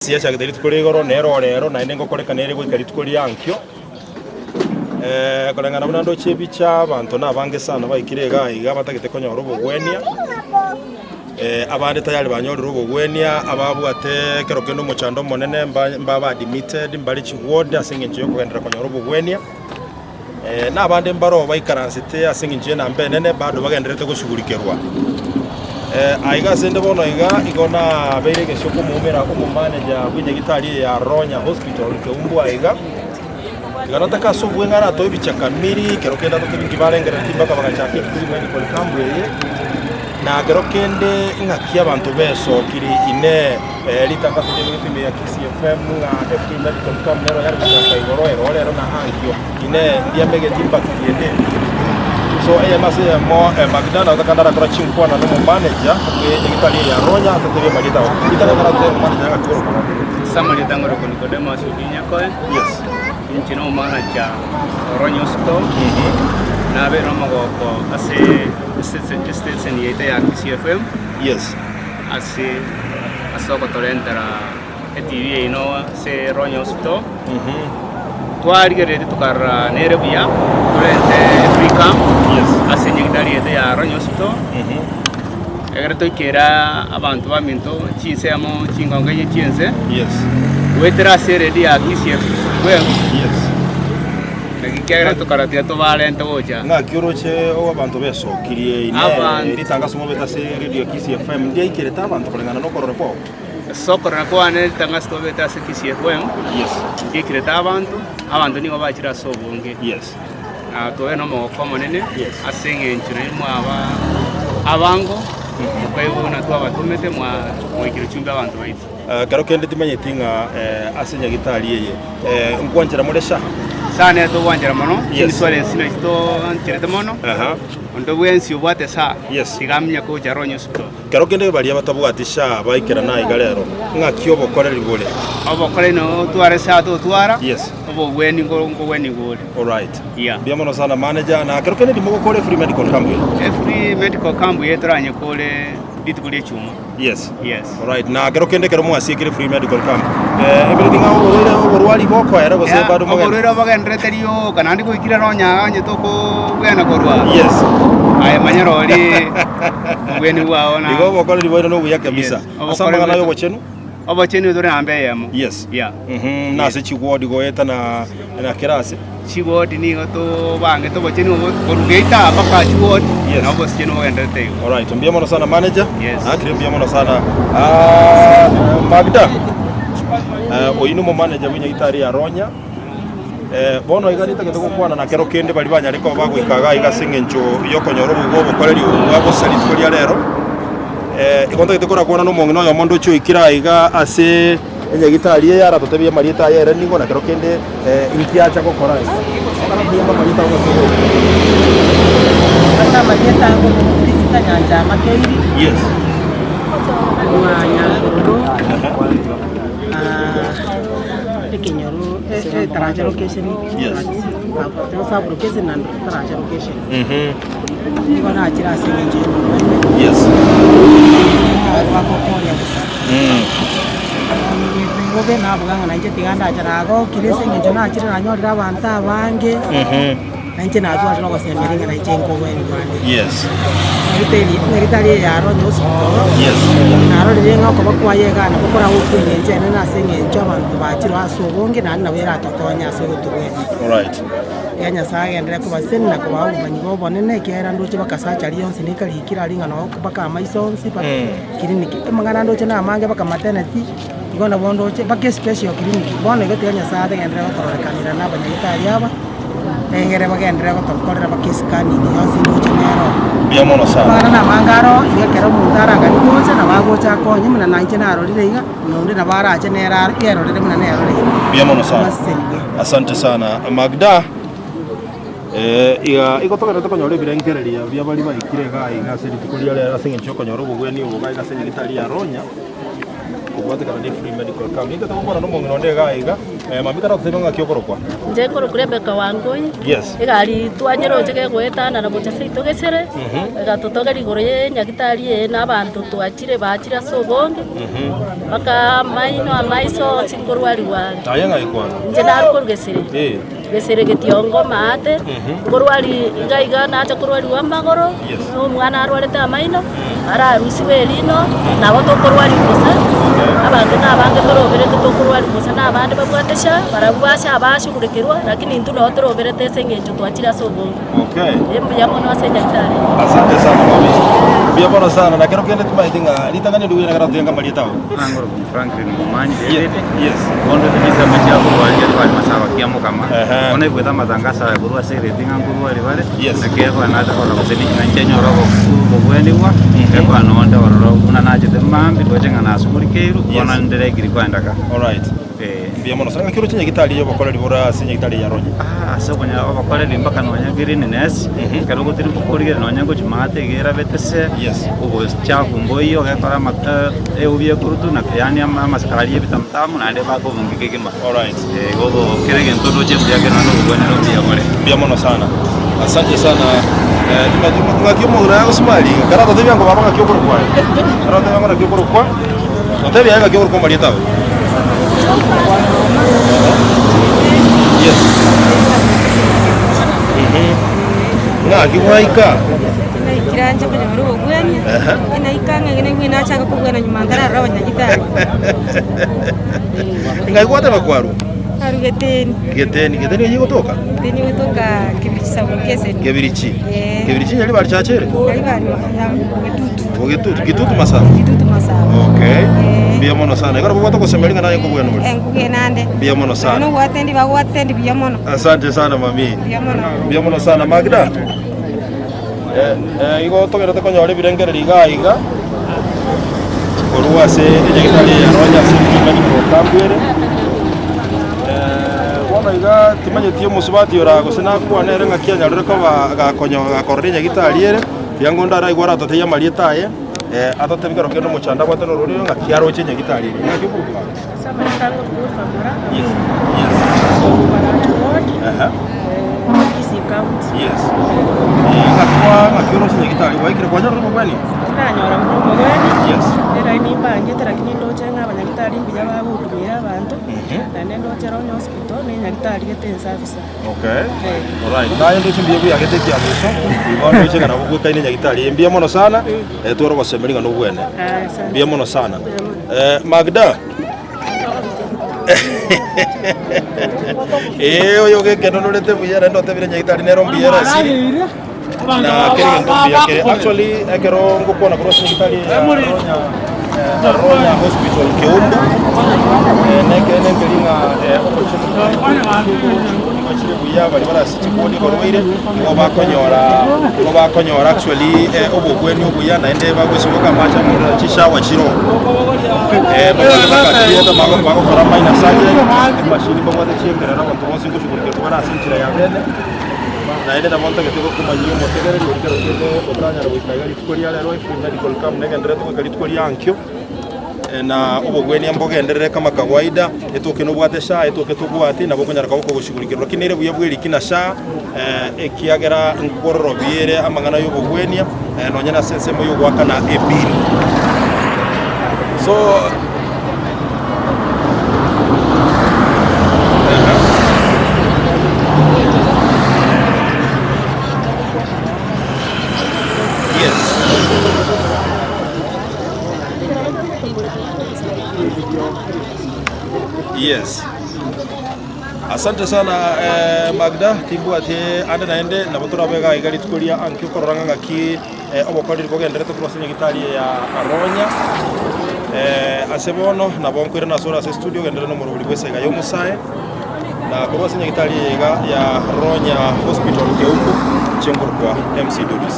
Ase yachagete rituko ria igoro, nere orero, naende ngokorekana ere goika rituko ria ankio. Koreng'ana buna ndoche ebicha, abanto nabange sana baikire iga iga batagete konyora obogwenia, abande tayari banyorire obogwenia, ababwate ekero kende omochando omonene mba mbaba admitted, mbare chiward ase eng'encho ya okogenderera konyora obogwenia. Na abande mbaroo baikaransete ase engencho y'enamba enene, bado bagendererete goshugurikerwa. Aiga ase 'nde bono iga, igo nabeire egesio komoumera omomaneja bw'enyagitari eye ya Ronya Hospital Keumbu aiga. Iga nataka ase obweng'e aratoe ebichakamiri, kero kende atotebi nki barengereretie mpaka bagachaka efree medical camp eye, na kero kende ng'aki abanto besokiri inee. Ritangaso ri'emegete ime ya Kisii FM ng'a efree medical camp nero yare gochaka igoro ero rero na ankio. Inee, ndiamegeti mbakiri ende? So eyemo ase eyemo Magda nataka ndarakora chinkwana nomomanager bwe enyagitari eye ya Ronya atatebie amarieta ao. Ritang'ani karatotebie omomanager ng'aki korokwa. Ase amarieta ngorokwa Nicodemus Okinyakoe, Yes. inche nomomanager o Ronya Hospital, nabeire nomogoko ase estation yaito ya Kisii FM. Yes. Ase ase ogotorentera eTV yaino ase Ronya Hospital, twarigereretie tokarora nere buya torente free camp ase enyagitari yaito ya Ronya Hospital, ekero toikera abanto baminto chinsemo chingongo enye chiense, goetera ase eredio ya Kisii FM. Naki ekiagera tokarora tiga tobarente gocha. Ng'aki oroche abanto besokirie inee Abanto. ritangaso mobete ase radio ya Kisii FM ndiaikerete abanto koreng'ana nokorora kwao? Ase okorora kwane ritangaso tobete ase Kisii FM Yes. ndiaikerete abanto, abanto nigo bachire ase obonge. Yes. Na tobe nomogoko omonene Yes. ase eng'encho nainwe mwaba abango, mokaigwa buna twabatomete mwa mwaikire chumbi abanto baito. Ekero kende timanyeti ng'a ase nyagitari eye nkwanchera more sha. Saa nere togwanchera mono, Yes. insurance nachi toancherete mono, Aha. onde bwensi obwate saa, Yes. tiga aminye gocha Ronya Hospital. Kero kende baria batabwati sha baikerana aiga rero, ng'aki obokoreri bore? Obokoreri no otware saa totwara, Yes. obogweni nko- nkogwenigwa ore. Alright. Yeah. Mbuya mono sana manager, na kero kende timogokora efree medical camp eye? Efree medical camp eye toranyekore rituko ria echuma. Yes. Yes. Alright, na kero kende ekero mwasiekire free medical camp, eh, ebere ting'a oborwaire oborwari bokoera gose Yeah, bado mogende? oborwaire obogenderete rioka naende goikire nonya onye tokobwena korwa Yes. aye manya rori obweni bwao na Igo obokoreri bwaino nobuya kabisa. Yes, Ase obokoreri amang'ana bwaito- y'obochenu? obochenu tore namba eyemo Yes. Yeah. Mhm, na ase chiward goeta na na kera ase. Chiward nigo tobangete obochenu obo korwa geita mpaka chiward Yes. nabo obochenu bogenderete igo. Alright, mbuya mono sana manager. Yes. Akire mbuya mono sana. Ah, Magda. Eh, oyu nomo manager bwe nyagitari ya Ronya. Eh, bono iga nitagete gokwana na kero kende bari banyare koba bagoika iga iga ase eng'encho yokonyora obobe obokoreri obo bwa bosa rituko ria rero. Eh, igo ntagete korakwana na omong'ina oyomo ndoche oikire aiga ase enyagitari eye aratotebie amarieta aye ere nigo na kero kende eh, inki acha gokora iga. Aratotebie amarieta ago gose ogoika. Ase amarieta ango Prisca Nyanchama Keiri, Yes. korwa Nyankororo, ah, ekenyoro e- etaracha location, Yes. sub location and taracha location. Mhm. Nigo nachire ase engencho y'oborwaire, Yes. bagokonya bosa. Mm. Bobe naboga ng'a nainche tiga ndache nagokire ase eng'encho nachire nanyorire abanto abange, Mhm. nainche natwarire ogosemeria ng'a nainche nkogwenigwa ande. Yes. Nyagitari nyagitari eye ya Ronya Hospital, Yes. narorire ng'a okoba kwaye iga nabo koragokwa eng'encho enene ase eng'encho abanto bachire ase obonge naende nabo eratokonye ase ogotogwenia. Alright. Tiga Nyasae agenderere kobasesenia na kobaa obomanyi bwa obonene, ekiagera ndoche bakasacha rionsi na ekarikire aria ng'a noo mpaka amaiso onsi mpaka clinic. Amang'ana ndoche namange mpaka maternity, igo nabo ndoche mpaka especial clinic. Bono igo tiga Nyasae agenderere gotororekanera na abanyagitari aba, egere bagenderere gotokorera mpaka escanning yonsi ndoche nero oo. Mbuya mono sana. Amang'ana namange aro, iga ekero omonto aranganie gocha, nabo agocha akonye buna nainche narorire iga. Na onde nabo arache nere yerorere buna nerore iga. Mbuya mono sana. Amasesenigwe. Asante sana Magda. Eh, iga igo togenderete konyora ebirengererio bia baria baikire iga iga ase rituko ria rero ase eng'encho yokonyora obogwenia obo iga iga ase nyagetari ya Ronya kobwatekana ne free medical camp. Nigo togokwana na omong'ina onde iga iga. Eh, mami taratotebia ng'aki okorokwa. Inche nkorokwa Rebecca Wangui. Yes. Egari twanyeroche gegoetanana gocha seito gesere, egatotogeria igoro ye enyagitari eye na abanto twachire bachire ase obonge, mpaka amaino amaiso onsi nkorwariwa are. Aye ng'ai kwarwa? Inche narwa korwa Gesere. Eh. Gesere getiongo maate, nkorwari iga iga nacha korwariwa amagoro, Yes. na omwana arwarete amaino, ararusiwe erino, nabo tokorwariwa bosa, abanto na abange toroberete tokorwariwa bosa na abande babwate sha, barabwo basha abashugulikerwa, lakini intwe nabo toroberete ase eng'encho twachire ase obonge. Okay. Eh, mbuya mono ase nyagetari. Asante sana mami. Mbuya mono sana. Na kero kende timaeti ng'a ritang'ani riuya na kero toyenga amarieta ao. Nangoro Franklin Momanyi Yes. David. Yes. Bondo chisemo chia korwaria twari masaba kia mokama. Ehe. Bono igwete amatangaso aya korwa ase ereti ng'a nkorwari bare. Yes. Naki ekona nacha korora gose ng'a inche nyore obogwenigwa. Ekona nonde ororo buna nachete mambia ndoche ng'a nasugurikeirwe bono Yes. ndire ekiri kwendaka. Alright. Eh. Mbuya mono sana. Ng'aki oroche nyagitari eye obokoreri bore ase nyagitari ya Ronya? Ah, ase okonya obokoreri mpaka nonya cleanliness, ekero ogotirimboka korigere nonya ngochimate iga erabete se, Yes. obochafu mboiyo ogekora ama eubi ekorutu na yaani amasakara aria ebitamutamu naende bakobunga kegima. Alright. Eh, igo obo kera egento oroche mbuya kere naende obogwenere obuya bore. Mbuya mono sana. Asante sana. Eh, timanyeti ng'aki omong'ina agosmile iga. Karatotebia ngo baba ng'aki okorokwa aye. Karatotebia ngo naki okorokwa. Totebia aye ng'aki okorokwa amarieta ago. Yes. Mhm. Ng'aki gwaika? Naikire anche konyora obogwenia, Ehe. naika ng'a naigwe nachaka kobwena nyuma ntararora abanyagitari. Ng'ai gwateba kwarwa? Arwa Geteni. Geteni, Geteni eyio egotoka? Geteni egotoka Kebirichi sub-location. Kebirichi? Eeh. Kebirichi Nyaribari church ere? Nyaribari Bogetutu. Bogetutu, Kitutu Masaba? Kitutu Masaba. Okay. Eeh. Mbuya mono sana. Ekero kobwate ogosemeria ng'a naye nkobwena ore. Eh, nkobwena ande. Mbuya mono sana. Nonya ogwatendi bagwatendi buya mono. Asante sana mami. Mbuya mono. Mbuya mono sana Magda. Eh, eh, igo togenderete konyora ebirengererio iga iga korwa ase enyagitari eye ya Ronya ase Medical Camp ere. Eh, bono iga timanyeti omosubati ora gose nakwane ere ng'aki anyarire koba gakonyo gakorora enyagitari ere, tiga ngo ndaraigwe aratotebie amarieta aye, eh, atotebie kero kende omochando abwate nororere ng'aki aroche enyagitari ere. Ng'aki okorokwa gaki? Yes, yes. Aha. Yes. Eh, ng'aki kwa ng'aki oroche nyagitari gwaikire kwanyorire omogweni? Tinanyora buna omogweni, Yes. eraini nimbangete lakini ndoche ng'a abanyagitari mbuya bagohudumia abanto, naende ndoche Ronya Hospital na enyagitari gete ensafi sana. Okay. Alright. Naye ndoche mbuya buyagete ekiabuso, igo ndoche ng'a nabo bwekaine nyagitari eye. Mbuya mono sana, eh, tware ogosemeria ng'a nobwene. Aya, asante. Mbuya mono sana. Eh, Magda. Ee, oyo ogekenororete buya naende otebire nyagitari nero mbuya ere esiri. Na kere egento mbuya kere. Actually, ekero ngokwana korwa ase nyagitari eye ya Ronya, eh, Ronya Hospital Keumbu, eh, nekeene nkeri ng'a eh, obochenu nigo chire buya baria bare ase chikoni barwaire, nigo bakonyora nigo bakonyora actually eh, obobweni obuya naende bagwesiboka amache amorero chishower chiroo. Eh, babwate bakatieta bagokora minor surgery, emashini mbabwate chiengerero abanto bonsi ngoshughulikia bare ase enchera ya bene. Naende nabo ntagete gokomanyia omotegereri oria kero kende otanyara goika iga rituko ria rero efree medical camp negendererete goika rituko ria ankio na obogwenia mbogenderere kama kawaida etoke nobwate SHA etoke tobwati nabo okonyara koba okogoshughulikerwa lakini ere buya bweriki na SHA ekiagera nkororobia ere amang'ana ya obogwenia nonye nase ensemo ya ogoakana ebill. So. Yes. Yes. Asante sana eh, Magda timbwati ande naende nabo torabe iga iga rituko ria ankio korora ng'a ng'aki eh, obokoreri bogenderete korwa ase nyagitari eye ya Aronya eh, ase bono nabo nkoirana ase ore ase studio ogenderere na omorobori bw'esaiga ya omosae na korwa ase nyagitari eye iga ya Ronya Hospital Keumbu inche nkorokwa MC Doris.